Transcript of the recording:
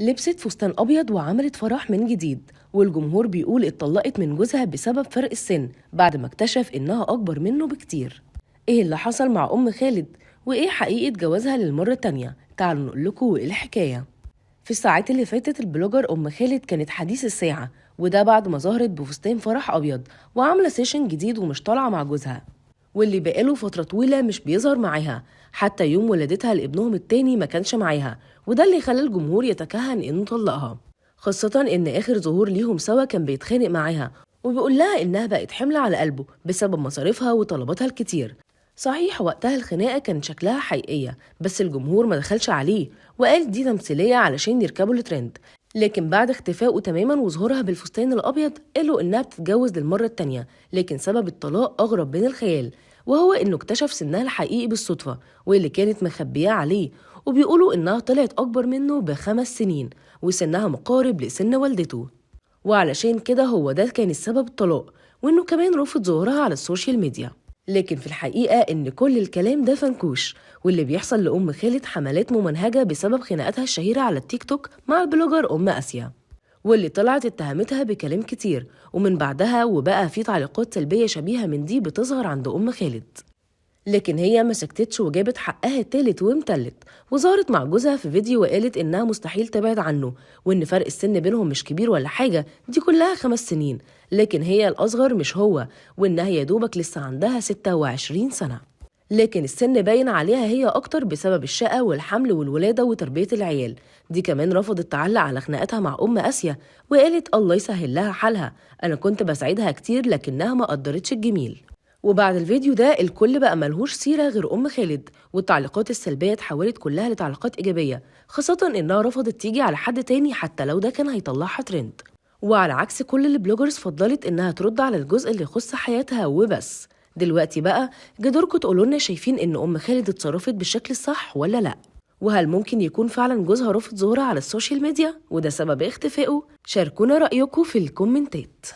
لبست فستان أبيض وعملت فرح من جديد، والجمهور بيقول اتطلقت من جوزها بسبب فرق السن بعد ما اكتشف إنها أكبر منه بكتير. إيه اللي حصل مع أم خالد؟ وإيه حقيقة جوازها للمرة التانية؟ تعالوا نقول لكم إيه الحكاية. في الساعات اللي فاتت ال blogger أم خالد كانت حديث الساعة، وده بعد ما ظهرت بفستان فرح أبيض وعاملة session جديد ومش طالعة مع جوزها، واللي بقاله فترة طويلة مش بيظهر معاها، حتى يوم ولادتها لابنهم التاني ما كانش معاها، وده اللي خلى الجمهور يتكهن إنه طلقها، خاصة إن آخر ظهور ليهم سوا كان بيتخانق معاها وبيقول لها إنها بقت حمل على قلبه بسبب مصاريفها وطلباتها الكتير. صحيح وقتها الخناقة كان شكلها حقيقية، بس الجمهور ما دخلش عليه وقال دي تمثيلية علشان يركبوا الترند. لكن بعد اختفائه تماما وظهورها بالفستان الأبيض قالوا إنها بتتجوز للمرة التانية، لكن سبب الطلاق أغرب من الخيال، وهو إنه اكتشف سنها الحقيقي بالصدفة واللي كانت مخبياه عليه، وبيقولوا إنها طلعت أكبر منه ب5 سنين وسنها مقارب لسن والدته، وعلشان كده هو ده كان السبب الطلاق، وإنه كمان رفض ظهورها على ال social media. لكن في الحقيقة إن كل الكلام ده فنكوش، واللي بيحصل لأم خالد حملات ممنهجة بسبب خناقتها الشهيرة على التيك توك مع ال blogger أم آسيا، واللي طلعت اتهمتها بكلام كتير، ومن بعدها وبقى في تعليقات سلبية شبيهة من دي بتظهر عند أم خالد. لكن هي ما سكتتش وجابت حقها تالت ومتلت، وظهرت مع جوزها في فيديو وقالت إنها مستحيل تبعد عنه، وإن فرق السن بينهم مش كبير ولا حاجة، دي كلها 5 سنين، لكن هي الأصغر مش هو، وإنها يا دوبك لسه عندها 26 سنة، لكن السن باين عليها هي أكتر بسبب الشقا والحمل والولادة وتربية العيال. دي كمان رفضت تعلق على خناقتها مع أم آسيا وقالت الله يسهل لها حالها، أنا كنت بساعدها كتير لكنها ما قدرتش الجميل. وبعد الفيديو ده الكل بقى ملهوش سيرة غير أم خالد، والتعليقات السلبية اتحولت كلها لتعليقات إيجابية، خاصة إنها رفضت تيجي على حد تاني حتى لو ده كان هيطلعها ترند. وعلى عكس كل ال bloggers فضلت إنها ترد على الجزء اللي يخص حياتها وبس. دلوقتي بقى جه دوركم تقولوا لنا، شايفين إن أم خالد اتصرفت بالشكل الصح ولا لأ؟ وهل ممكن يكون فعلا جوزها رفض ظهورها على ال social media وده سبب اختفائه؟ شاركونا رأيكم في الكومنتات.